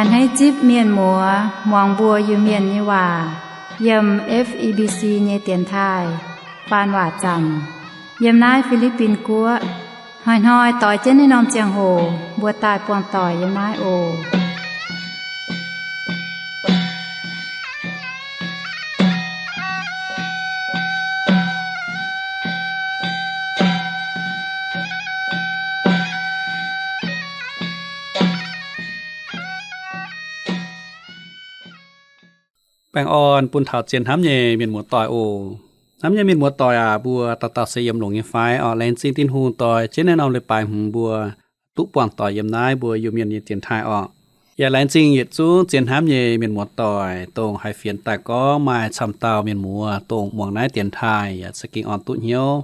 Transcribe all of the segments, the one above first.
Hneiv zipv mienh muoz muangx mbuo Iu-Mienh nyei waac yiem F E B C nyei dienx taaih faan waac zaamc yiem naaiv Fi^li^bin Guoqv. Hnoi-hnoi doix jienv naaiv norm ziangh hoc mbuo daaih buangh doic yiem naaiv oc. Baengh orn bun taux zien hnamv nyei mienh muoz-doic oc. Hnamv nyei mienh muoz-doic aac, mbuo dauh dauh se yiem longx nyei fai? Orqc, laengz zingh Tin-Hungh doix jienv naaiv norm leiz-baaix hmz mbuo duqv buangh doic yiem naaiv mbuo Iu-Mienh nyei dienx taaih orqc. Yaac laengz zingh yietc zungv zien hnamv nyei mienh muoz-doic, dongh haaix fienx daaih gorngv maaih camv dauh mienh muoz dongh muangx naaiv dienx taaih yaac za'gengh orn duqv hnyouv,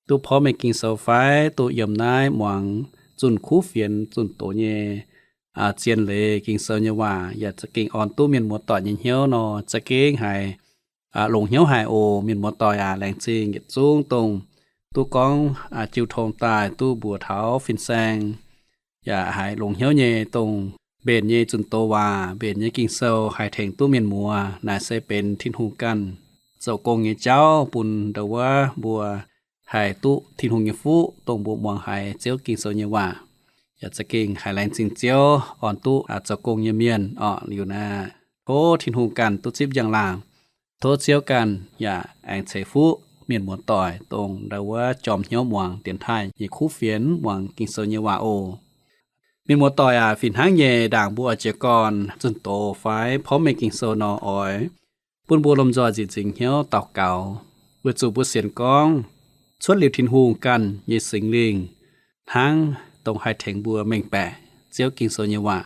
duqv porv mengh Ging-Sou fai duqv yiem naaiv muangx zunh kuv fienx zunh doz nyei zien leiz Ging-Sou nyei waac yaac za'gengh orn duqv mienh muoz-doic nyei hnyouv nor, za'gengh haiz longx hnyouv haic oc. Mienh muoz-doic aac, laengz zingh yietc zungv dongh duqv gorngv jiu tong daaih duqv mbuox taux fin-saeng, yaac haiz longx hnyouv nyei dongh mbenc nyei zunh doz waac, mbenc nyei Ging-Sou haih tengx duqv mienh muoz. Naaiv se benx Tin-Hungh ganh zoux gong nyei jauv bun ndau wuov mbuo haih duqv Tin-Hungh nyei fuqv dongh mbuo muangx haiz Ziouv Ging-Sou nyei waac. Yaac za'gengh haiz laengz zingh Ziouv orn duqv zoux gong nyei mienh orqc. Liuz naaiv tov Tin-Hungh ganh duqv zipv njang-laangc. Tov Ziouv ganh yaac aengx ceix fuqv mienh muoz-doic dongh ndau wuov jorm hnyouv muangx dienx taaih nyei kuv fienx, muangx Ging-Sou nyei waac oc. Mienh muoz-doic aac, fih hnangv nyei ndaangc mbuo oix jiez gorn zunh doz fai porv mengh Ging-Sou nor, oix bun mbuo lomh nzoih nzieqc nzingx hnyouv daux gaux, weic zuqc mbuo sienx gorngv cuotv liuz Tin-Hungh ganh nyei Singx Lingh hnangv dongh haih tengx mbuo mengh baeqc Ziouv Ging-Sou nyei waac.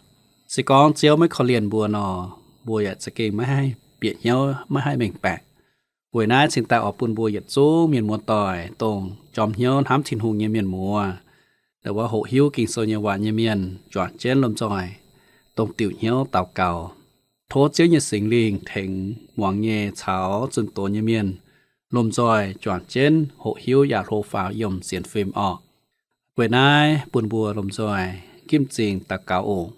Se gorngv Ziouv maiv korv-lienh mbuo nor, mbuo yaac za'gengh maiv haih bieqc hnyouv, maiv haih mengh baeqc. Weic naaiv cingx daaih oix bun mbuo yietc zungv mienh muoz-doic dongh jorm hnyouv hnamv Tin-Hungh nyei mienh muoz, ndau wuov hoqc hiuv Ging-Sou nyei waac nyei mienh, juangc jienv lomh nzoih dongh diuc hnyouv daux gaux, tov Ziouv nyei Singx Lingh tengx muangx nyei caux zunh doz nyei mienh lomh nzoih juangc jienv hoqc hiuv yaac hlo faaux yiem sienx fim orqc. Weic naaiv bun mbuo lomh nzoih gimv zingh daux gaux oc.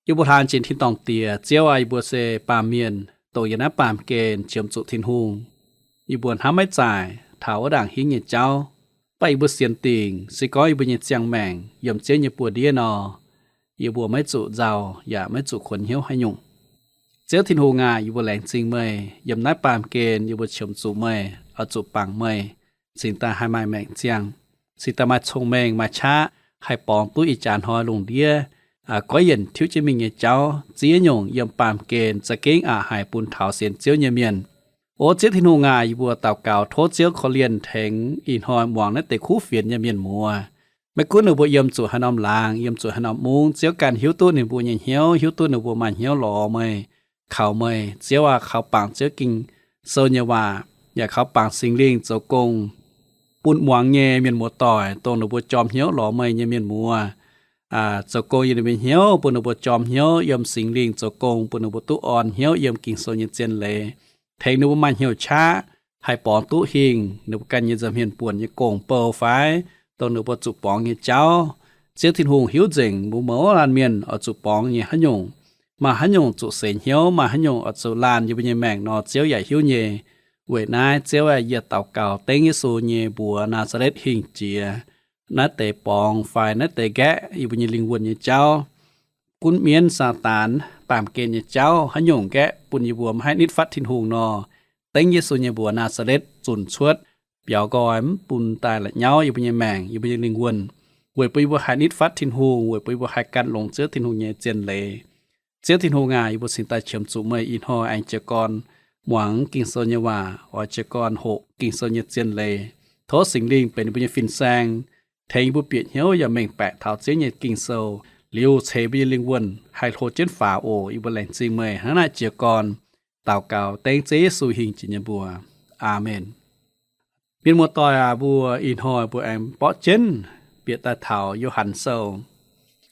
Yie mbuo hlaang jiex tin-dorngh Diex, Ziouv aac, yie mbuo se baamh mienh dongh yiem naaiv baamh gen qiemx zuqc Tin-Hungh. Yie mbuo hnamv maiv zaaic taux wuov ndaangc hingv nyei jauv. Mv baac yie mbuo sienx dingc se gorngv yie mbuo nyei ziangh maengc yiem Ziouv nyei buoz-ndiev nor, yie mbuo maiv zuqc nzauh yaac maiv zuqc kuonx hnyouv haaix nyungc. Ziouv Tin-Hungh aac, yie mbuo laengz zingh meih. Yiem naaiv baamh gen yie mbuo qiemx zuqc meih, oix zuqc bangc meih, cingx daaih haih maaih maengc ziangh, cingx daaih maaih cong-mengh maaih qaqv, haih borngz duqv ih jaax hnoi lungh ndiev goiv yienc tiuv jienv mingh nyei jauv. Ziex nyungc yiem baamh gen za'gengh aqc haic bun taux sienx Ziouv nyei mienh. O Ziouv Tin-Hungh aac, yie mbuo daux gaux tov Ziouv korv-lienh tengx ih hnoi muangx naaiv deix kuv fienx nyei mienh muoz. Maiv gunv ninh mbuo yiem zuqc haaix norm laangz, yiem zuqc haaix norm mungv, Ziouv ganh hiuv duqv ninh mbuo nyei hnyouv, hiuv duqv ninh mbuo maaih hnyouv lorz meih, kaux meih. Ziouv aac, kaux bangc Ziouv Ging-Sou nyei waac, yaac kaux bangc Singx Lingh zoux gong bun muangx nyei mienh muoz-doic, dongh ninh mbuo jorm hnyouv lorz meih nyei mienh muoz, zoux gong yiem ninh mbuo hnyouv, bun ninh mbuo jorm hnyouv yiem Singx Lingh zoux gong, bun ninh mbuo duqv orn hnyouv yiem Ging-Sou nyei zien leiz, tengx ninh mbuo maaih hnyouv qaqv haih borngz duqv hingh ninh mbuo ganh nyei nza'hmien buonc nyei gong-bou fai dongh ninh mbuo zuqc borngz nyei jauv. Ziouv Tin-Hungh hiuv nzengc mbuo mouz laanh mienh oix zuqc borngz nyei haaix nyungc, maaih haaix nyungc zuqc seix hnyouv, maaih haaix nyungc oix zuqc laanh yie mbuo nyei maengc nor, Ziouv yaac hiuv nyei. Weic naaiv, Ziouv aah, yie daux gaux dengv Yesu nyei mbuox Naa^saa^letv Hingh Jiex, naaiv deix borngz fai naaiv deix nqaeqv yie mbuo nyei lingh wuonh nyei jauv. Gunv mienv Saadaan baamh gen nyei jauv haaix nyungc nqaeqv bun yie mbuo maiv haih nitv fatv Tin-Hungh nor, dengv Yesu nyei mbuox Naa^saa^letv zunc cuotv, biaux nqoi, mv bun daaih la'nyauv yie mbuo nyei maengc, yie mbuo nyei lingh wuonh, weic bun yie mbuo haih nitv fatv Tin-Hungh, weic bun yie mbuo haih gan longx Ziouv Tin-Hungh nyei zien leiz. Ziouv Tin-Hungh aac, yie mbuo cingx daaih qiemx zuqc meih ih hnoi aengx jiez gorn muangx Ging-Sou nyei waac, oix jiez gorn hoqc Ging-Sou nyei zien leiz. Tov Singx Lingh benx yie mbuo nyei fin-saeng, tengx yie mbuo bieqc hnyouv yaac mengh baeqc taux Ziouv nyei Ging-Sou, liuz ceix mbuo nyei lingh wuonh haih hlo jienv faaux oc. Yie mbuo laengz zingh meih hnangv naaiv jiez gorn daux gaux dengv Ziouv Yesu Hingh Jiex nyei mbuox. Aamen. Mienh muoz-doic aac, mbuo ih hnoi mbuo aengx mborqv jienv bieqc daaih taux Yo^han Sou.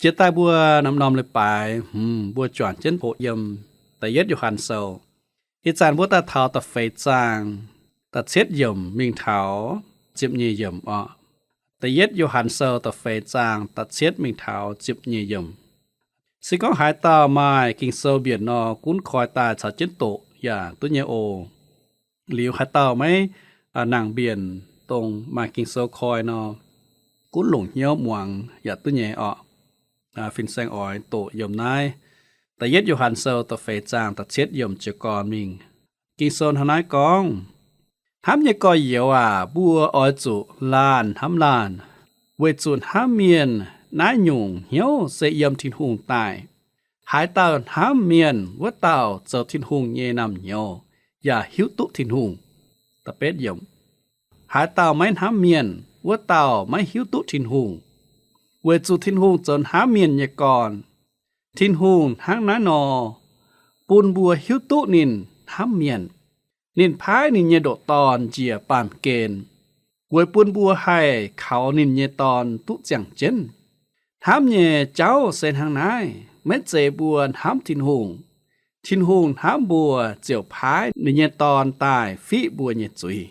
Jiex daaih mbuo norm-norm leiz-baaix, hmm, mbuo juangc jienv hoqc yiem da'yietv Yo^han Sou. Ih zanc mbuo daaih taux da'feix zaang da'cietv yiemc mingh taux ziepc nyeic yiemc oc. Da'yietv Yo^han Sou da'feix zaang da'cietv mingh taux ziepc nyeic yiemc. Se gorngv haaix dauh maaih Ging-Sou mbienc nor, gunv koi daaih caux jienv doqc yaac duqv nyei oc. Liuz haaix dauh maiv nangc mbienc dongh maaih Ging-Sou koi nor, gunv longc hnyouv muangx yaac duqv nyei orqc. Fin-saeng oix doqc yiem naaiv Da'yietv Yo^han Sou da'feix zaang da'cietv yiemc jiez gorn mingh. Ging-Sou hnangv naaiv gorngv, Hnamv nyei gorx-youz aac, mbuo oix zuqc laanh hnamv laanh, weic zuqc hnamv mienh naaiv nyungc hnyouv se yiem Tin-Hungh daaih. Haaix dauh hnamv mienh, wuov dauh zoux Tin-Hungh nyei naamh nyouz yaac hiuv duqv Tin-Hungh. Haaix dauh maiv hnamv mienh, wuov dauh maiv hiuv duqv Tin-Hungh, weic zuqc Tin-Hungh zoux hnamv mienh nyei gorn. Tin-Hungh hnangv naaiv nor bun mbuo hiuv duqv ninh hnamv mienh. Ninh paaiv ninh nyei ndoqc Dorn njiec baamh gen, weic bun mbuo haih kaux ninh nyei Dorn duqv ziangh jienv. Hnamv nyei jauv se hnangv naaiv, maiv zeiz mbuo hnamv Tin-Hungh. Tin-Hungh hnamv mbuo ziouc paaiv ninh nyei Dorn daaih fiqv mbuo nyei zuiz.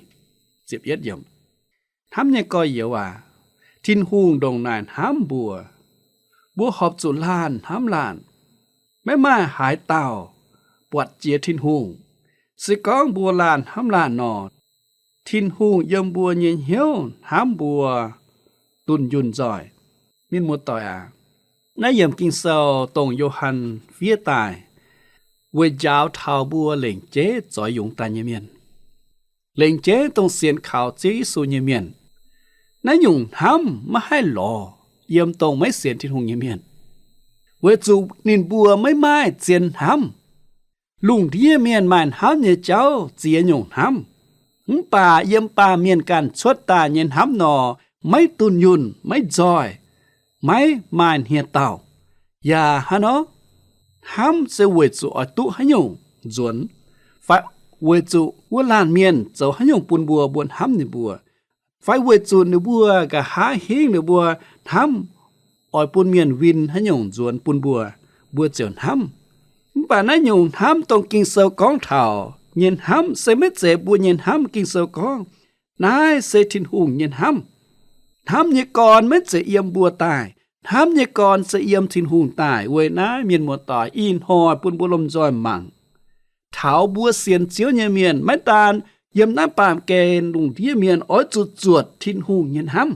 Hnamv nyei gorx-youz aac, Tin-Hungh ndongc naaic hnamv mbuo. Mbuo horpc zuqc laanh hnamv laanh. Maiv maaih haaix dauh buatc jiex Tin-Hungh. Se gorngv mbuo laanh hnamv laanh nor, Tin-Hungh yiem mbuo nyei hnyouv hnamv mbuo dunh yunh nzoih. Mienh muoz-doic aac, naaiv yiemc Ging-Sou dongh Yo^han fiev daaih weic njaaux taux mbuo lengc jeiv zoix yungz daaih nyei mienh, lengc jeiv dongh sienx kaux Ziouv Yesu nyei mienh. Naaiv nyungc hnamv maiv haih lorz yiem dongh maiv sienx Tin-Hungh nyei mienh, weic zuqc ninh mbuo maiv maaih zien hnamv. Lungh ndiev mienh maaih hnamv nyei jauv ziex nyungc hnamv, mv baac yiem baamh mienh ganh cuotv daaih nyei hnamv nor, maiv dunh yunh, maiv nzoih, maiv maaih hniev-daauh. Yaac hnangv nor, hnamv se weic zuqc oix duqv haaix nyungc nzuonx, fai weic zuqc wuov laanh mienh zoux haaix nyungc bun mbuo, mbuo hnamv ninh mbuo, fai weic zuqc ninh mbuo nqa'haav hingv ninh mbuo hnamv oix bun mienh win haaix nyungc nzuonx bun mbuo, mbuo ziouc hnamv. Mv baac naaiv nyungc hnamv dongh Ging-Sou gorngv taux nyei hnamv se maiv zeiz mbuo nyei hnamv. Ging-Sou gorngv, naaiv se Tin-Hungh nyei hnamv. Hnamv nyei gorn maiv zeiz yiem mbuo daaih. Hnamv nyei gorn se yiem Tin-Hungh daaih. Weic naaiv, mienh muoz-doic, ih hnoi bun mbuo lomh nzoih mangc, taux mbuo sienx Ziouv nyei mienh, maiv daan yiem naaiv baamh gen lungh ndiev mienh, oix zuqc zuotc Tin-Hungh nyei hnamv.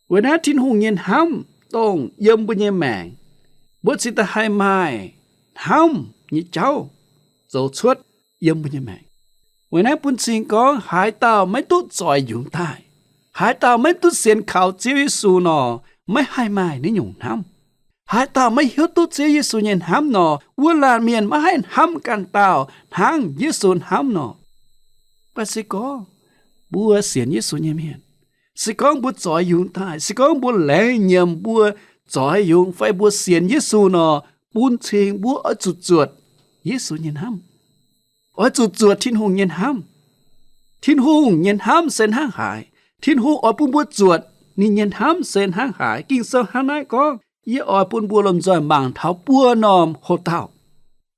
Weic naaiv Tin-Hungh nyei hnamv dongh yiem mbuo nyei maengc, mbuo cingx daaih haih maaih hnamv nyei jauv zoux cuotv yiem mbuo nyei maengc. Weic naaiv bun cing gorngv haaix dauh maiv duqv zoix yungz daaih, haaix dauh maiv duqv sienx kaux Ziouv Yesu nor, maiv haih maaih naaiv nyungc hnamv. Haaix dauh maiv hiuv duqv Ziouv Yesu nyei hnamv nor, wuov laanh mienh maiv haih hnamv ganh dauh hnangv Yesu hnamv nor. Mv baac se gorngv mbuo sienx Yesu nyei mienh, se gorngv mbuo zoix yungz daaih, se gorngv mbuo laengz nyiemc mbuo zoix yungz fai mbuo sienx Yesu nor, bun cing mbuo oix zuqc zuotc Yesu nyei hnamv. Oix zuqc zuotc Tin-Hungh nyei hnamv. Tin-Hungh nyei hnamv se hnangv haaix? Tin-Hungh oix bun mbuo zuotc ninh nyei hnamv se hnangv haaix? Ging-Sou hnangv naaiv gorngv, yie oix bun mbuo lomh nzoih mangc taux buo norm hoc-dauh.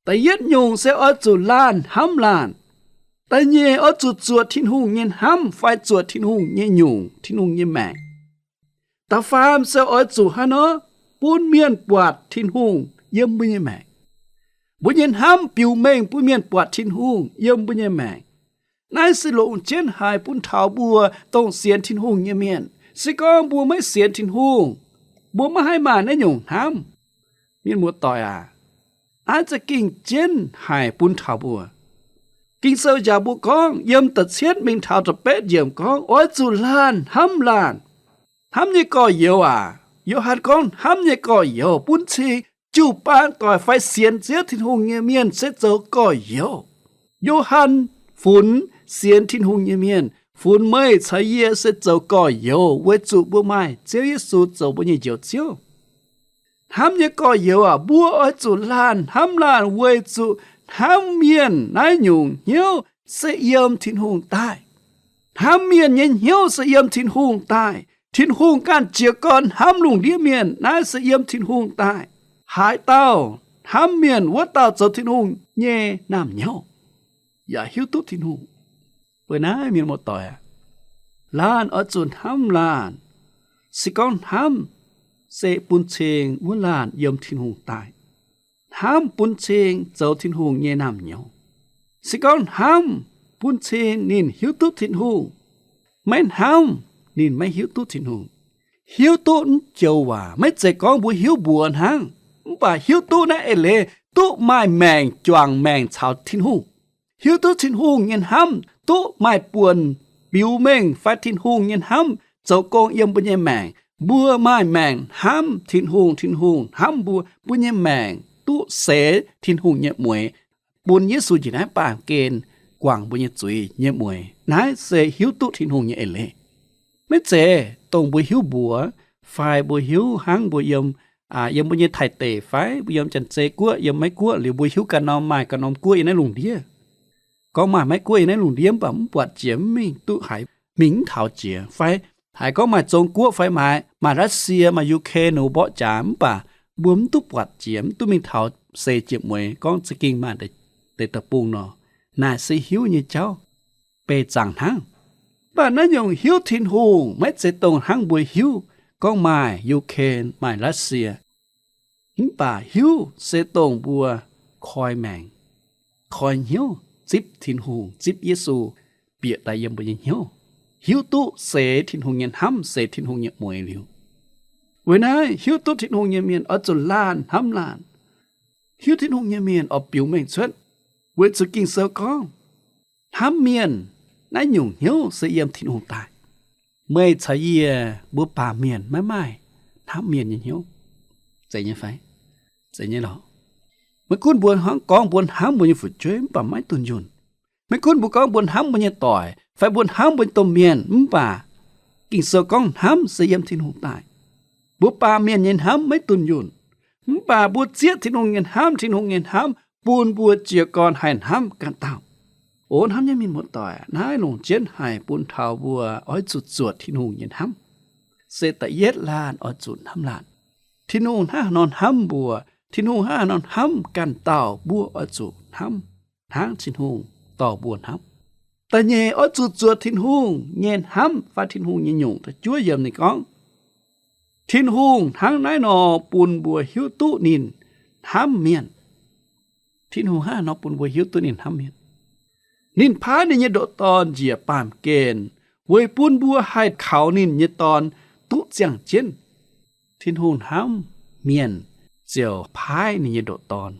Da'yietv nyungc se oix zuqc laanh hnamv laanh. Da'nyeic oix zuqc zuotc Tin-Hungh nyei hnamv fai zuotc Tin-Hungh nyei nyungc, Tin-Hungh nyei maengc. Da'faam se oix zuqc hnangv nor, bun mienh buatc Tin-Hungh yiem mbuo nyei maengc. Mbuo nyei hnamv biux mengh bun mienh buatc Tin-Hungh yiem mbuo nyei maengc. Naaiv se longc jienv haic bun taux mbuo dongh sienx Tin-Hungh nyei mienh. Se gorngv mbuo maiv sienx Tin-Hungh, mbuo maiv haih maaih naaiv nyungc hnamv. Mienh muoz-doic aac, naaiv za'gengh jienv haic bun taux mbuo. Ging-Sou njaaux mbuo gorngv, yiem da'cietv mingh taux da'betv yiemc gorngv, oix zuqc laanh hnamv laanh. Hnamv nyei gorx-youz aac, Yo^han gorngv hnamv nyei gorx-youz bun cing jiu-baang doic fai sienx Ziouv Tin-Hungh nyei mienh se zoux gorx-youz. Yo^han funx sienx Tin-Hungh nyei mienh, funx meih caux yie se zoux gorx-youz weic zuqc mbuo maaih Ziouv Yesu zoux mbuo nyei Njoux Ziouv. Hnamv nyei gorx-youz aac, mbuo oix zuqc laanh hnamv laanh weic zuqc hnamv mienh naaiv nyungc hnyouv se yiem Tin-Hungh daaih. Hnamv mienh nyei hnyouv se yiem Tin-Hungh daaih. Tin-Hungh ganh jiez gorn hnamv lungh ndiev mienh, naaiv se yiem Tin-Hungh daaih. Haaix dauh hnamv mienh, wuov dauh zoux Tin-Hungh nyei naamh nyouz yaac hiuv duqv Tin-Hungh. Weic naaiv mienh muoz-doic aac, laanh oix zuqc hnamv laanh. Se gorngv hnamv se bun cing wuov laanh yiem Tin-Hungh daaih. hnamv bun cing zoux Tin-Hungh nyei naamh nyouz. Se gorngv hnamv bun cing ninh hiuv duqv Tin-Hungh, maiv hnamv ninh maiv hiuv duqv Tin-Hungh. Hiuv duqv mv joux waac maiv zeiz gorngv mbuo hiuv mbuox hnangv, mv baac hiuv duqv naaiv eix leiz duqv maaih maengc juangc maengc caux Tin-Hungh. Hiuv duqv Tin-Hungh nyei hnamv duqv maaih buonc biux mengh fai Tin-Hungh nyei hnamv zoux gong yiem mbuo nyei maengc. Mbuo maaih maengc hnamv Tin-Hungh, Tin-Hungh hnamv mbuo, mbuo nyei maengc duqv seix Tin-Hungh nyei mueix, bun Yesu njiec naaiv baamh gen guangc mbuo nyei zuiz nyei mueix. Naaiv se hiuv duqv Tin-Hungh nyei eix leiz. Maiv zeiz dongh mbuo hiuv mbuox fai mbuo hiuv hnangv mbuo yiem, yiem mbuo nyei Taiv deic fai mbuo yiem Janx-Zei guoqv, yiem Meiv guoqv liuz mbuo hiuv ganh norm maaih ganh norm guoqv yiem naaiv lungh ndiev. Gorngv maaih Meiv guoqv yiem naaiv lungh ndiev mv baac mv buatc jiex, mv mingh duqv haaix, mingh mv taux jiex. Fai haiz gorngv maaih Zong-Guoqv fai maaih, maaih Russia, maaih Ukraine mborqv jaax, mv baac mbuo mv duqv buatc jiex, mv duqv mingh taux seix jiex mueix, gorngv za'gengh maaih deix deic-bung nor. Naaic se hiuv nyei jauv, beih zaangc hnangv. Mv baac naaiv nyungc hiuv Tin-Hungh maiv zeiz dongh hnangv mbuo hiuv gorngv maaih Ukraine, maaih Russia. Mv baac hiuv se dongh mbuo koi maengc, koi hnyouv zipv Tin-Hungh, zipv Yesu bieqc daaih yiem mbuo nyei hnyouv, hiuv duqv seix Tin-Hungh nyei hnamv, seix Tin-Hungh nyei mueix liuz. Weic naaiv hiuv duqv Tin-Hungh nyei mienh oix zuqc laanh hnamv laanh, hiuv Tin-Hungh nyei mienh oix biux mengh cuotv, weic zuqc Ging-Sou gorngv, hnamv mienh naaiv nyungc hnyouv se yiem Tin-Hungh daaih. Meih caux yie mbuo baamh mienh maiv maaih hnamv mienh nyei hnyouv. Zeiz nyei fai? Zeiz nyei lorqc. Maiv gunv mbuo hnangv gorngv mbuo hnamv mbuo nyei fu'jueiv mv baac maiv dunh yunh. Maiv gunv mbuo gorngv mbuo hnamv mbuo nyei doic fai mbuo hnamv mbuo nyei domh mienh mv baac Ging-Sou gorngv hnamv se yiem Tin-Hungh daaih. Mbuo baamh mienh nyei hnamv maiv dunh yunh, mv baac mbuo zieqv Tin-Hungh nyei hnamv, Tin-Hungh nyei hnamv bun mbuo jiez gorn haih hnamv ganh dauh. O hnamv nyei mienh muoz-doic, naaiv longc jienv haic bun taux mbuo oix zuqc zuotc Tin-Hungh nyei hnamv. Se da'yietv laanh oix zuqc hnamv laanh. Tin-Hungh hnangv haaix nor hnamv mbuo, Tin-Hungh hnangv haaix nor hnamv ganh dauh, mbuo oix zuqc hnamv hnangv Tin-Hungh dorh mbuo hnamv. Da'nyeic oix zuqc zuotc Tin-Hungh nyei hnamv fai Tin-Hungh nyei nyungc. Da'juov yiemc ninh gorngv, Tin-Hungh hnangv naaiv nor bun mbuo hiuv duqv ninh hnamv mienh. Tin-Hungh hnangv haaix nor bun mbuo hiuv duqv ninh hnamv mienh? Ninh paaiv ninh nyei ndoqc Dorn njiec baamh gen weic bun mbuo haih kaux ninh nyei Dorn duqv ziangh jienv. Tin-Hungh hnamv mienh ziouc paaiv ninh nyei ndoqc Dorn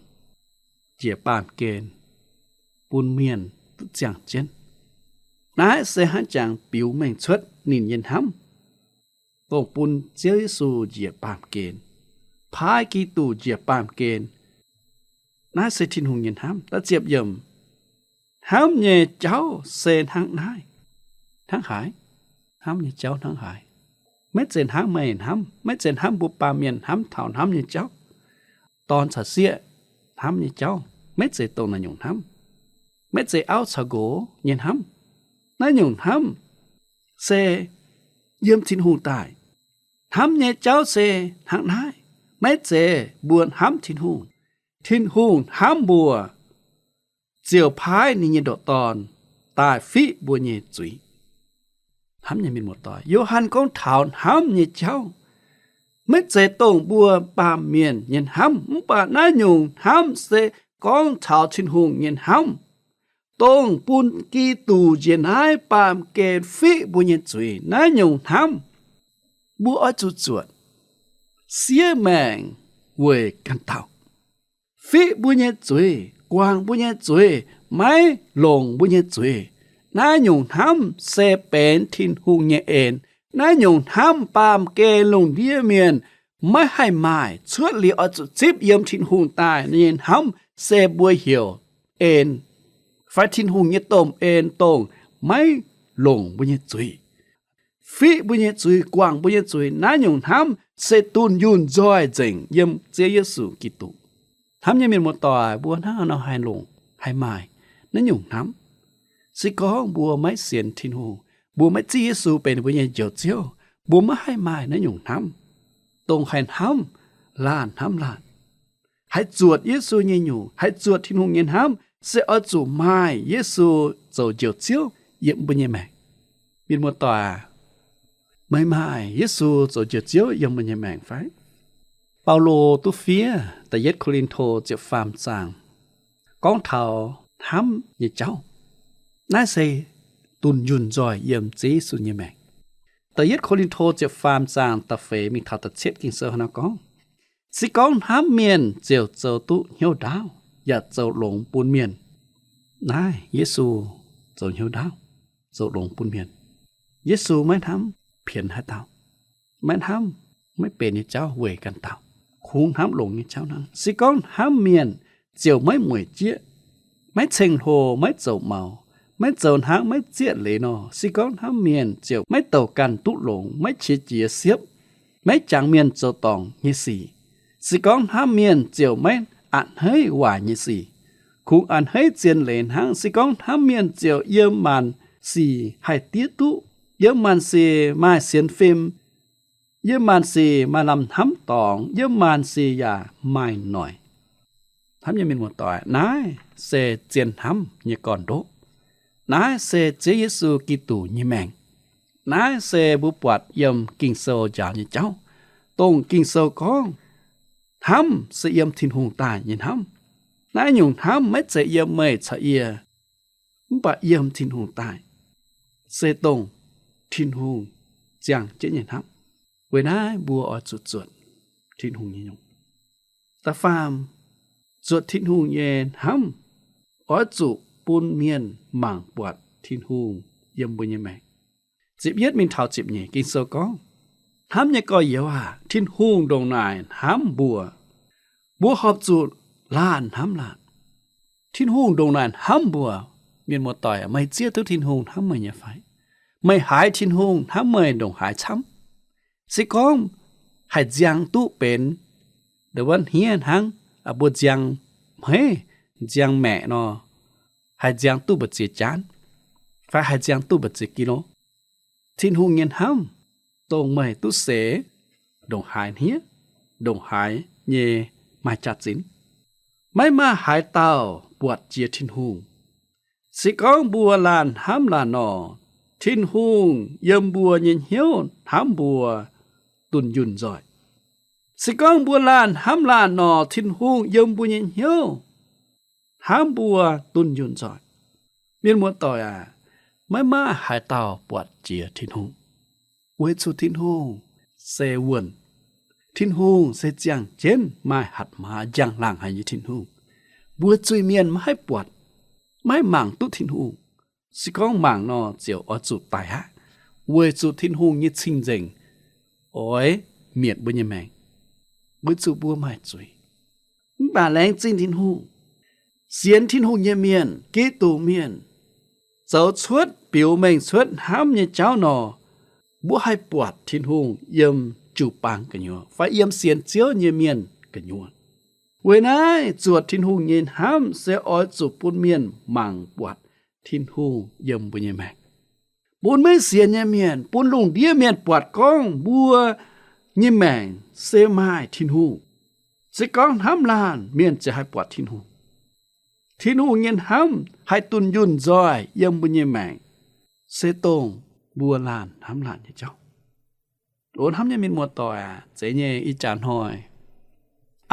njiec baamh gen bun mienh duqv ziangh jienv. Naaiv se hnangv jangx biux mengh cuotv ninh nyei hnamv, dongh bun Ziouv Yesu njiec baamh gen, paaiv Giduc njiec baamh gen. Naaiv se Tin-Hungh nyei hnamv. Da'ziepc yiemc, hnamv nyei jauv se hnangv naaiv, hnangv haaix? Hnamv nyei jauv hnangv haaix? Maiv zeiz hnamv meih hnamv, maiv zeiz hnamv mbuo baamh mienh hnamv taux hnamv nyei jauv. Dorn caux sieqv hnamv nyei jauv maiv zeiz dongh naaiv nyungc hnamv. Maiv zeiz auv caux nqox nyei hnamv. Naaiv nyungc hnamv se yiem Tin-Hungh daaih. Hnamv nyei jauv se hnangv naaiv, maiv zeiz mbuo hnamv Tin-Hungh. Tin-Hungh hnamv mbuo, ziouc paaiv ninh nyei ndoqc Dorn daaih fiqv mbuo nyei zuiz. Hnamv nyei mienh muoz-doic, Yo^han gorngv taux hnamv nyei jauv, maiv zeiz dongh mbuo baamh mienh nyei hnamv, mv baac naaiv nyungc hnamv se gorngv taux Tin-Hungh nyei hnamv, dongh bun Giduc njiec naaiv baamh gen fiqv mbuo nyei zuiz. Naaiv nyungc hnamv mbuo oix zuqc zuotc, siev maengc weic ganh dauh, fiqv mbuo nyei zuiz, guangc mbuo nyei zuiz, maiv longc mbuo nyei zuiz. Naaiv nyungc hnamv se benx Tin-Hungh nyei en. Naaiv nyungc hnamv baamh gen lungh ndiev mienh maiv haih maaih. Cuotv liuz oix zuqc zipv yiem Tin-Hungh daaih nyei hnamv se mbuo heuc en, fai Tin-Hungh nyei domh en, dongh maiv longc mbuo nyei zuiz, fiqv mbuo nyei zuiz, guangc mbuo nyei zuiz. Naaiv nyungc hnamv se dunh yunh nzoih nzengc yiem Ziouv Yesu Giduc. Hnamv nyei mienh muoz-doic, mbuo hnangv haaix nor haih longc, haih maaih naaiv nyungc hnamv? Se gorngv mbuo maiv sienx Tin-Hungh, mbuo maiv zipv Yesu benx mbuo nyei Njoux Ziouv, mbuo maiv haih maaih naaiv nyungc hnamv, dongh haih hnamv laanh hnamv laanh. Haih zuotc Yesu nyei nyungc, haih zuotc Tin-Hungh nyei hnamv, se oix zuqc maaih Yesu zoux Njoux Ziouv yiem mbuo nyei maengc. Mienh muoz-doic aac, meih maaih Yesu zoux Njoux Ziouv yiem meih nyei maengc fai? Baulo duqv fiev da'yietv Ko^lin^to ziepc faam zaang gorngv taux hnamv nyei jauv. Naaiv se dunh yunh nzoih yiem Ziouv Yesu nyei maengc. Da'yietv Ko^lin^to ziepc faam zaang da'feix mingh taux da'cietv Ging-Sou hnangv naaiv gorngv, se gorngv hnamv mienh ziouc zoux duqv hnyouv ndaauv yaac zoux longx bun mienh. Naaiv Yesu zoux hnyouv ndaauv, zoux longx bun mienh. Yesu maiv hnamv pienx haaix dauh, maiv hnamv maiv benx nyei jauv weic ganh dauh, kungx hnamv longx nyei jauv hnangv. Se gorngv hnamv mienh ziouc maiv mueic jieqv, maiv ceng-hlo, maiv zoux maux, maiv zoux hnangv maiv zieqv leiz nor. Se gorngv hnamv mienh ziouc maiv douc ganh duqv longx, maiv qiex jiez siepv, maiv jangx mienh zoux dorngc nyei sic. Se gorngv hnamv mienh ziouc maiv a'hneiv waaic nyei sic, kungx a'hneiv zien leiz hnangv. Se gorngv hnamv mienh ziouc yiem maanc sic haih diev duqv, yiem maanc sic maaih sienx fim, yiem maanc sic maaih lamh hnamv dorngx, yiem maanc sic yaac maaih noic. Hnamv nyei mienh muoz-doic, naaiv se zien hnamv nyei gorn-ndoqv. Naaiv se Ziouv Yesu Giduc nyei maengc. Naaiv se mbuo buatc yiem Ging-Sou njaaux nyei jauv, dongh Ging-Sou gorngv, hnamv se yiem Tin-Hungh daaih nyei hnamv. Naaiv nyungc hnamv maiv zeiz yiem meih caux yie, mv baac yiem Tin-Hungh daaih, se dongh Tin-Hungh ziangh jienv nyei hnamv. Weic naaiv mbuo oix zuqc zuotc Tin-Hungh nyei nyungc. Da'faam, zuotc Tin-Hungh nyei hnamv oix zuqc bun mienh mangc buatc Tin-Hungh yiem mbuo nyei maengc. Ziepc yietv mingh taux ziepc nyeic Ging-Sou gorngv, hnamv nyei gorx-youz aac, Tin-Hungh ndongc naaic hnamv mbuo, mbuo horpc zuqc laanh hnamv laanh. Tin-Hungh ndongc naaic hnamv mbuo. Mienh muoz-doic, meih zieqv duqv Tin-Hungh hnamv meih nyei fai? Meih haiz Tin-Hungh hnamv meih ndongc haaix camv? Se gorngv haih nziang duqv benx nduov hniev hnangv mbuo nziang hmeiv, nziang maeqc nor, haih nziang duqv mbu'ziex jaanv, fai haih nziang duqv mbu'ziex kilo. Tin-Hungh nyei hnamv, dongh meih duqv seix ndongc haaix hniev, ndongc haaix nyei maaih jaax-zinh, maiv maaih haaix dauh buatc jiex Tin-Hungh. Se gorngv mbuo laanh hnamv laanh nor, Tin-Hungh yiem mbuo nyei hnyouv hnamv mbuo dunh yunh nzoih. Se gorngv mbuo laanh hnamv laanh nor, Tin-Hungh yiem mbuo nyei hnyouv hnamv mbuo dunh yunh nzoih. Mienh muoz-doic aac, maiv maaih haaix dauh buatc jiex Tin-Hungh, weic zuqc Tin-Hungh se wuonh. Tin-Hungh se ziangh jienv maaih hatc maaz njang-laangc haic nyei Tin-Hungh. Mbuo zuiz-mienh maiv haih buatc, maiv haih mangc duqv Tin-Hungh. Se gorngv mangc nor, ziouc oix zuqc daic aqv, weic zuqc Tin-Hungh nyei cing-nzengc oix mietc mbuo nyei maengc, weic zuqc mbuo maaih zuiz. Mv baac laengz zingh Tin-Hungh, sienx Tin-Hungh nyei mienh, Giduc mienh, zoux cuotv biux mengh cuotv hnamv nyei jauv nor, mbuo haih buatc Tin-Hungh yiem jiu-baang gu'nyuoz fai yiem sienx Ziouv nyei mienh gu'nyuoz. Weic naaiv zuotc Tin-Hungh nyei hnamv se oix zuqc bun mienh mangc buatc Tin-Hungh yiem mbuo nyei maengc, bun maiv sienx nyei mienh, bun lungh ndiev mienh buatc gorngv mbuo nyei maengc se maaih Tin-Hungh. Se gorngv hnamv laanh, mienh ziouc haih buatc Tin-Hungh. Tin-Hungh nyei hnamv haih dunh yunh nzoih yiem mbuo nyei maengc, se dongh mbuo laanh hnamv laanh nyei jauv. O hnamv nyei mienh muoz-doic aac, zeiz nyei ih jaax hnoi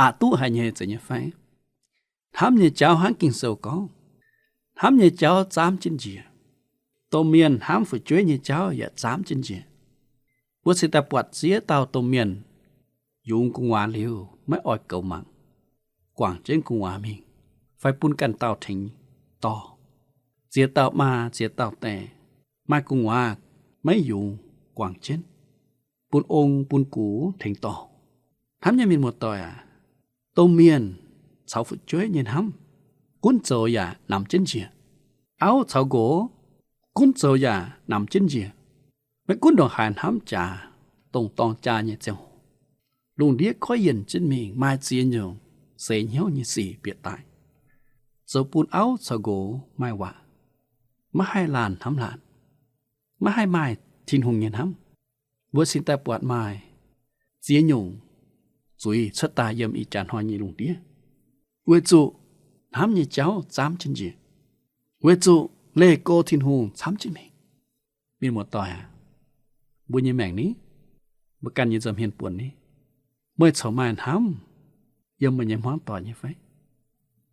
aqc duqv haic nyei, zeiz nyei fai? Hnamv nyei jauv hnangv Ging-Sou gorngv, hnamv nyei jauv zaamv jienv njiec. Domh mienh hnamv fu'jueiv nyei jauv yaac zaamv jienv njiec. Mbuo cingx daaih buatc ziex dauh domh mienh yungz gu'nguaaz liuz maiv oix goux mangc, guangc jienv gu'nguaaz mingh, fai bun ganh dauh tengx dorh. Ziex dauh maa ziex dauh die maaih gu'nguaaz maiv yungz, guangc jienv, bun ong bun gux tengx dorh. Hnamv nyei mienh muoz-doic aac, domh mienh caux fu'jueiv nyei hnamv gunv zoux yaac namx jienv njiec. Auv caux nqox gunv zoux yaac namx jienv njiec. Maiv gunv ndongc haaix hnamv jaax, dongh dorng jaa nyei ziangh hoc, lungh ndiev goiv yienc jienv mingh, maaih ziex nyungc seix hnyouv nyei sic bieqc daaih, zoux bun auv caux nqox maaih waac, maiv haih laanh hnamv laanh, maiv haih maaih Tin-Hungh nyei hnamv. Mbuo cingx daaih buatc maaih ziex nyungc zuiz cuotv daaih yiem ih jaax hnoi nyei lungh ndiev, weic zuqc hnamv nyei jauv zaamv jienv njiec, weic zuqc leih go Tin-Hungh camv jienv mingh. Mienh muoz-doic aac, mbuo nyei maengc ni, mbuo ganh nyei nza'hmien buonc ni, Meih corc maaih hnamv yiem meih nyei hmuangv doic nyei fai?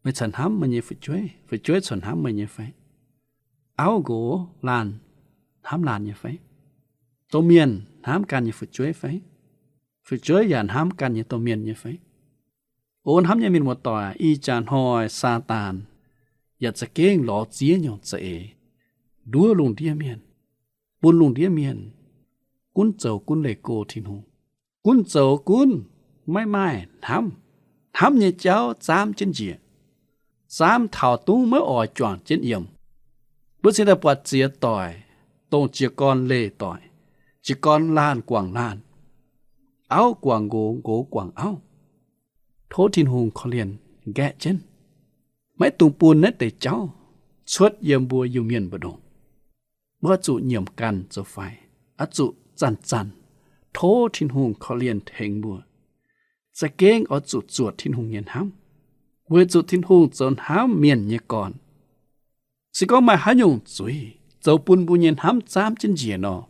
Meih corc hnamv meih nyei fu'jueiv, fu'jueiv corc hnamv meih nyei fai? Auv nqox laanh hnamv laanh nyei fai? Domh mienh hnamv ganh nyei fu'jueiv fai? Fu'jueiv yaac hnamv ganh nyei domh mienh nyei fai? O hnamv nyei mienh muoz-doic, ih jaax hnoi Saadaan yaac za'gengh lorz ziex nyungc za'eix nduov lungh ndiev mienh, bun lungh ndiev mienh gunv zoux gunv leih go Tin-Hungh. Gunv zoux gunv maiv maaih hnamv, hnamv nyei jauv zaamv jienv njiec, zaamv taux dungv maiv oix juangc jienv yiem. Mbuo cingx daaih buatc ziex doic, dongh jiez gorn leih doic, jiez gorn laanh guangc laanh, auv guangc nqox, nqox guangc auv. Tov Tin-Hungh korv-lienh nqaeqv jienv, maiv dungx bun naaiv deix jauv cuotv yiem mbuo Iu-Mienh mbu'ndongx. Mbuo oix zuqc nyiemc ganh zoux faix, oix zuqc zanc-zanc tov Tin-Hungh korv-lienh tengx mbuo. Za'gengh oix zuqc zuotc Tin-Hungh nyei hnamv, weic zuqc Tin-Hungh zoux hnamv mienh nyei gorn. Se gorngv maaih haaix nyungc zuiz zoux bun mbuo nyei hnamv zaamv jienv njiec nor,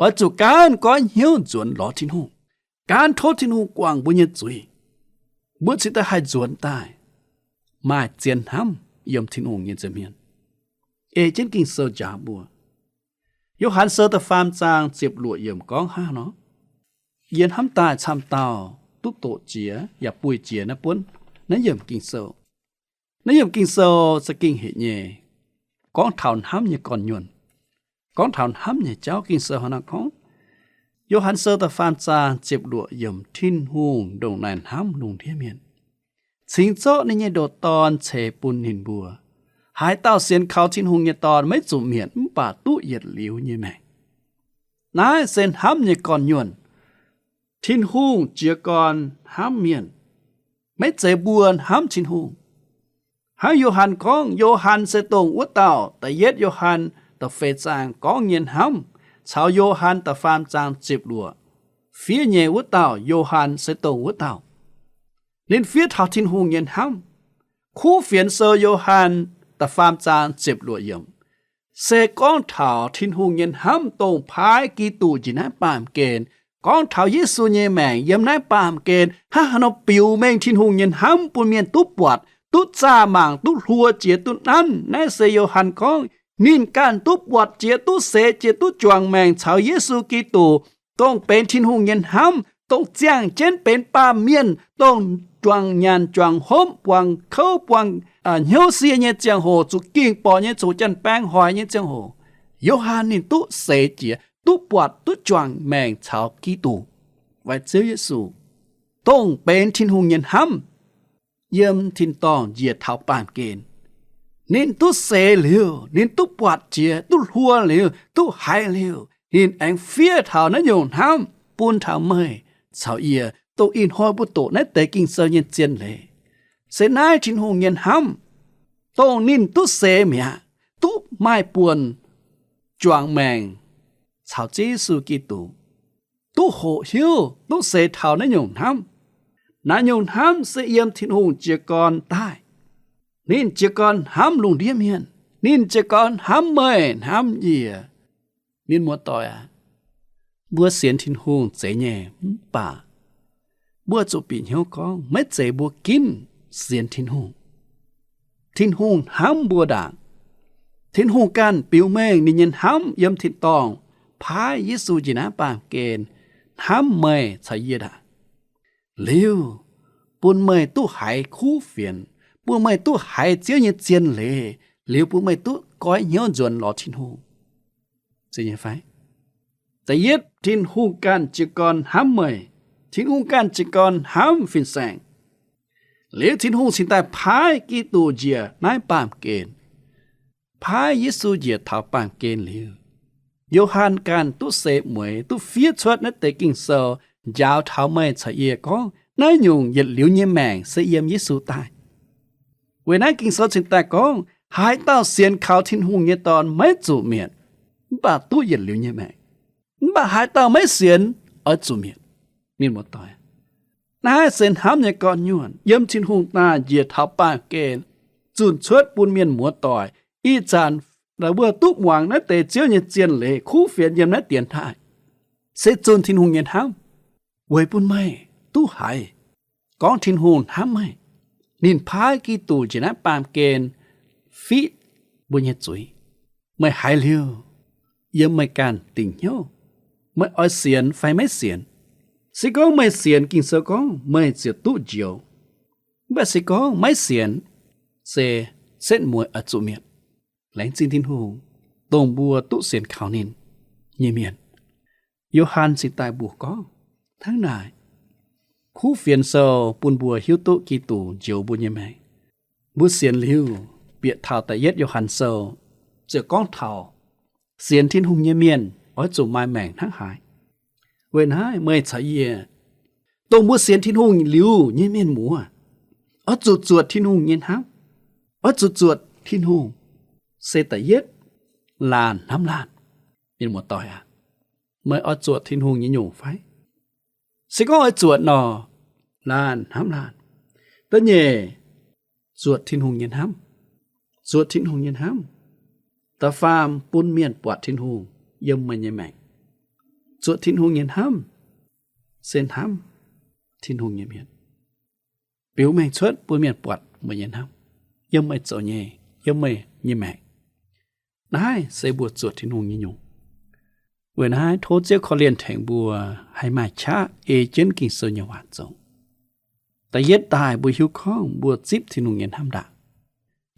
oix zuqc gaanv goiv hnyouv nzuonx lorz Tin-Hungh, gaanv tov Tin-Hungh guangc mbuo nyei zuiz. Mbuo cingx daaih haih nzuonx daaih maaih zien hnamv yiem Tin-Hungh nyei nza'hmien. Ei jienv Ging-Sou njaaux mbuo. Yo^han Sou da'faam zaang ziepc luoqc yiemc gorngv hnangv nor, yie hnamv daaih camv dauh duqv doqc jiex yaac buih jiex naaiv buonv naaiv yiemc Ging-Sou. Naaiv yiemc Ging-Sou za'gengh hec nyei, gorngv taux hnamv nyei gorn-nyuonh, gorngv taux hnamv nyei jauv. Ging-Sou hnangv naaiv gorngv, Yo^han Sou da'faam zaang ziepc luoqc yiemc, Tin-Hungh ndongc naaic hnamv lungh ndiev mienh, cingx zorqv ninh nyei ndoqc Dorn ceix bun ninh mbuo. Haaix dauh sienx kaux Tin-Hungh nyei Dorn maiv zuqc mietc, mv baac duqv yietc liuz nyei maengc. Naaiv se hnamv nyei gorn-nyuonh. Tin-Hungh jiez gorn hnamv mienh, maiv zeiz mbuo hnamv Tin-Hungh. Hnangv Yo^han gorngv, Yo^han se dongh wuov dauh, da'yietv Yo^han da'feix zaang gorngv nyei hnamv, caux Yo^han da'faam zaang ziepc luoqc fiev nyei wuov dauh, Yo^han se dongh wuov dauh. Ninh fiev taux Tin-Hungh nyei hnamv. Kuv Fienx Sou Yo^han da'faam zaang ziepc luoqc yiemc se gorngv taux Tin-Hungh nyei hnamv dongh paaiv Giduc njiec naaiv baamh gen, gorngv taux Yesu nyei maengc yiem naaiv baamh gen hnangv haaix nor biux mengh Tin-Hungh nyei hnamv bun mienh duqv buatc, duqv zaah mangc, duqv hluo jiex, duqv nanv. Naaiv se Yo^han gorngv, ninh ganh duqv buatc jiex, duqv seix jiex, duqv juangc maengc caux Yesu Giduc, dongh benx Tin-Hungh nyei hnamv, dongh ziangh jienv benx baamh mienh, dongh juangc nyanc juangc hopv, buangh kouv buangh hnyouv sie nyei ziangh hoc, zuqc gingh borqc nyei, zuqc janx-baeng hoic nyei ziangh hoc, Yo^han ninh duqv seix jiex, duqv buatc, duqv juangc maengc caux Giduc, fai Ziouv Yesu, dongh benx Tin-Hungh nyei hnamv yiem tin-dorngh njiec taux baamh gen. Ninh duqv seix liuz, ninh duqv buatc jiex, duqv hluo liuz, duqv haiz liuz, ninh aengx fiev taux naaiv nyungc hnamv bun taux meih caux yie, dongh ih hnoi mbuo doqc naaiv deix Ging-Sou nyei zien leiz. Se naaiv Tin-Hungh nyei hnamv, dongh ninh duqv seix mi'aqv, duqv maaih buonc juangc maengc caux Ziouv Yesu Giduc, duqv hoqc hiuv, duqv seix taux naaiv nyungc hnamv. Naaiv nyungc hnamv se yiem Tin-Hungh jiez gorn daaih. Ninh jiez gorn hnamv lungh ndiev mienh. Ninh jiez gorn hnamv meih hnamv yie. Mienh muoz-doic aac, mbuo sienx Tin-Hungh zeiz nyei, mv baac mbuo zuqc bieqc hnyouv gorngv maiv zeiz mbuo ginv sienx Tin-Hungh. Tin-Hungh hnamv mbuo ndaangc. Tin-Hungh ganh biux mengh ninh nyei hnamv yiem tin-dorngh paaiv Yesu njiec naaiv baamh gen hnamv meih caux yie ndaangc, liuz bun meih duqv haiz kuv fienx, bun meih duqv haiz Ziouv nyei zien leiz, liuz bun meih duqv goiv hnyouv nzuonx lorz Tin-Hungh. Zeiz nyei fai? Da'yietv, Tin-Hungh ganh jiez gorn hnamv meih. Tin-Hungh ganh jiez gorn hnamv fin-saeng. Liuz Tin-Hungh cingx daaih paaiv Giduc njiec naaiv baamh gen. Paaiv Yesu njiec taux baamh gen liuz, Yo^han ganh duqv seix mueiz, duqv fiev cuotv naaiv deix Ging-Sou njaaux taux meih caux yie gorngv naaiv nyungc yietc liuz nyei maengc se yiem Yesu daaih. Weic naaiv Ging-Sou cingx daaih gorngv, haaix dauh sienx kaux Tin-Hungh nyei Dorn maiv zuqc mietc, mv baac duqv yietc liuz nyei maengc. Mv baac haaix dauh maiv sienx oix zuqc mietc. Mienh muoz-doic, naaiv se hnamv nyei gorn-nyuonh yiem Tin-Hungh daaih njiec taux baamh gen, zunh cuotv bun mienh muoz-doic. Ih zanc mbuo duqv muangx naaiv deix Ziouv nyei zien leiz kuv fienx yiem naaiv dienx taaih, se zunh Tin-Hungh nyei hnamv weic bun meih duqv haiz gorngv Tin-Hungh hnamv meih. Ninh paaiv Giduc njiec naaiv baamh gen fiqv mbuo nyei zuiz. Meih haiz liuz, yiem meih ganh dingc hnyouv, meih oix sienx fai maiv sienx. Se gorngv meih sienx, Ging-Sou gorngv meih ziouc duqv njoux. Mv baac se gorngv maiv sienx, se setv mueiz oix zuqc mietc. Laengz zingh Tin-Hungh, dongh mbuo duqv sienx kaux ninh nyei mienh. Yo^han cingx daaih mbuox gorngv hnangv naaic, Kuv Fienx Sou bun mbuo hiuv duqv Giduc njoux mbuo nyei maengc. Mbuo sienx liuz, bieqc taux da'yietv Yo^han Sou ziouc gorngv taux sienx Tin-Hungh nyei mienh oix zuqc maaih maengc hnangv haaix. Weic naaiv meih caux yie, dongh mbuo sienx Tin-Hungh liuz nyei mienh muoz, oix zuqc zuotc Tin-Hungh nyei hnamv, oix zuqc zuotc Tin-Hungh se da'yietv laanh hnamv laanh. Mienh muoz-doic aac, meih oix zuotc Tin-Hungh nyei nyungc fai? Se gorngv oix zuotc nor, laanh hnamv laanh. Da'nyeic, zuotc Tin-Hungh nyei hnamv. Zuotc Tin-Hungh nyei hnamv. Da'faam, bun mienh buatc Tin-Hungh yiem meih nyei maengc. Zuotc Tin-Hungh nyei hnamv se hnamv Tin-Hungh nyei mienh. Biux mengh cuotv bun mienh buatc meih nyei hnamv yiem meih zoux nyei, yiem meih nyei maengc. Naaiv se mbuo zuotc Tin-Hungh nyei nyungc. Weic naaiv tov Ziouv korv-lienh tengx mbuo haih maaih qaqv ei jienv Ging-Sou nyei waac zoux. Da'yietv daaih mbuo hiuv gorngv mbuo zipv Tin-Hungh nyei hnamv ndaangc,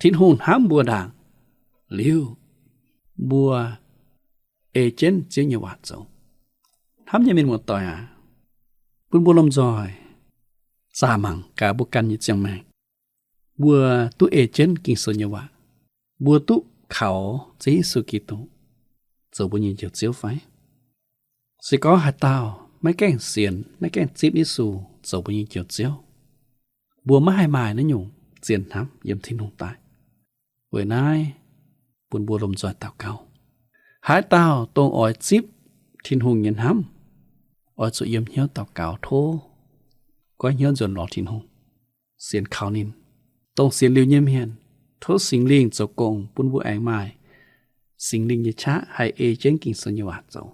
Tin-Hungh hnamv mbuo ndaangc liuz, mbuo ei jienv Ziouv nyei waac zoux. Hnamv nyei mienh muoz-doic aac, bun mbuo lomh nzoih zaah mangc gaax mbuo ganh nyei ziangh maengc. Mbuo duqv ei jienv Ging-Sou nyei waac, mbuo duqv kaux Ziouv Yesu Giduc zoux mbuo nyei Njoux Ziouv fai? Se gorngv haaix dauh maiv gaengh sienx, maiv gaengh zipv Yesu zoux mbuo nyei Njoux Ziouv, mbuo maiv haih maaih naaiv nyungc zien hnamv yiem Tin-Hungh daaih. Weic naaiv bun mbuo lomh nzoih daux gaux. Haaix dauh dongh oix zipv Tin-Hungh nyei hnamv, oix zuqc yiem hnyouv daux gaux tov goiv hnyouv nzuonx lorz Tin-Hungh, sienx kaux ninh. Dongh sienx liuz nyei mienh, tov Singx Lingh zoux gong bun mbuo aengx maaih Singx Lingh nyei qaqv haih ei jienv Ging-Sou nyei waac zoux,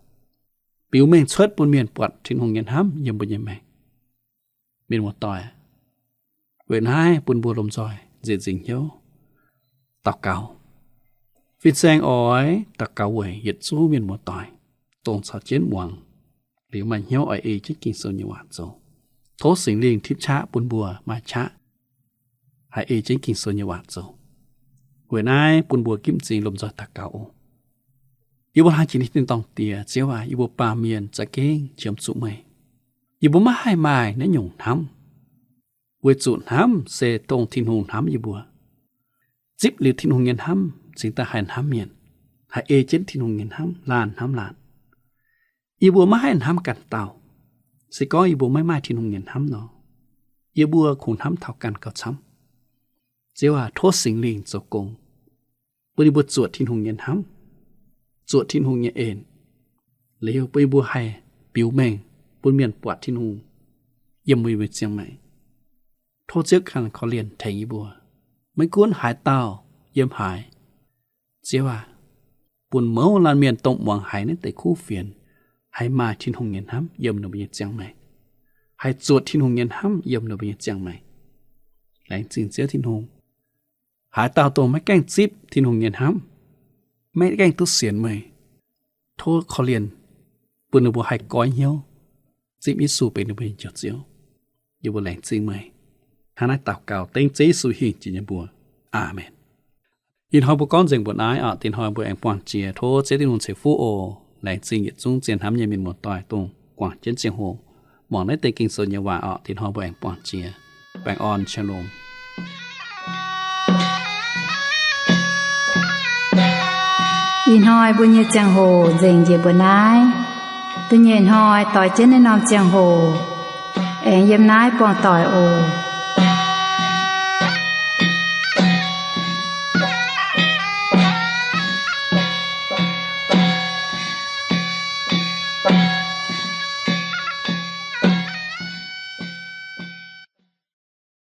biux mengh cuotv bun mienh buatc Tin-Hungh nyei hnamv yiem mbuo nyei maengc. Mienh muoz-doic, weic naaiv bun mbuo lomh nzoih nzieqc nzingc hnyouv daux gaux. Fin-saeng oix daux gaux weic yietc zungv mienh muoz-doic, dongh caux jienv muangx liuz maaih hnyouv oix ei jienv Ging-Sou nyei waac zoux. Tov Singx Lingh tipv qaqv bun mbuo maaih qaqv haih ei jienv Ging-Sou nyei waac zoux. Weic naaiv bun mbuo ginv m'zing lomh nzoih daux gaux oc. Yie mbuo hnangv jiex nyei tin-dorngh Diex, Ziouv aac, yie mbuo baamh mienh za'gengh qiemx zuqc meih. Yie mbuo maiv haih maaih naaiv nyungc hnamv, weic zuqc hnamv se dongh Tin-Hungh hnamv yie mbuo. Zipv liuz Tin-Hungh nyei hnamv cingx daaih haih hnamv mienh, haih ei jienv Tin-Hungh nyei hnamv, laanh hnamv laanh. Yie mbuo maiv haih hnamv ganh dauh. Se gorngv yie mbuo maiv maaih Tin-Hungh nyei hnamv nor, yie mbuo kungx hnamv taux ganh gauh camv. Ziouv aac, tov Singx Lingh zoux gong bun yie mbuo zuotc Tin-Hungh nyei hnamv, zuotc Tin-Hungh nyei en, liuz bun yie mbuo haih biux mengh bun mienh buatc Tin-Hungh yiem mbuo nyei ziangh maengc. Tov Ziouv ganh korv-lienh tengx yie mbuo. Maiv gunv haaix dauh yiem haaix, Ziouv aac, bun mouz laanh mienh dongh muangx haiz naaiv deix kuv fienx haih maaih Tin-Hungh nyei hnamv yiem ninh mbuo nyei ziangh maengc, haih zuotc Tin-Hungh nyei hnamv yiem ninh mbuo nyei ziangh maengc. Laengz zingh Ziouv Tin-Hungh. Haaix dauh dongh maiv gaengh zipv Tin-Hungh nyei hnamv, maiv gaengh duqv sienx meih, tov korv-lienh bun ninh mbuo haih goiv hnyouv zipv Yesu benx ninh mbuo nyei Njoux Ziouv. Yie mbuo laengz zingh meih. Hnangv naaiv daux gaux dengv Ziouv Yesu hingh jiex nyei mbuox. Aamen. Ih hnoi mbuo gorngv nzengc mbuo naaiv oc. Diex hnoi mbuo aengx buangh jiex. Tov Ziouv Tin-Hungh ceix fuqv oc. Laengz zingh yietc zungv zien hnamv nyei mienh muoz-doic dongh guangc jienv ziangh hoc muangx naaiv deix Ging-Sou nyei waac oc. Diex hnoi mbuo aengx buangh jiex. Baengh orn, shalom. Ih hnoi mbuo nyei ziangh hoc nzengc njiec mbuo naaiv. Da'nyeic hnoi doix jienv naaiv norm ziangh hoc aengx yiem naaiv buangh doic oc.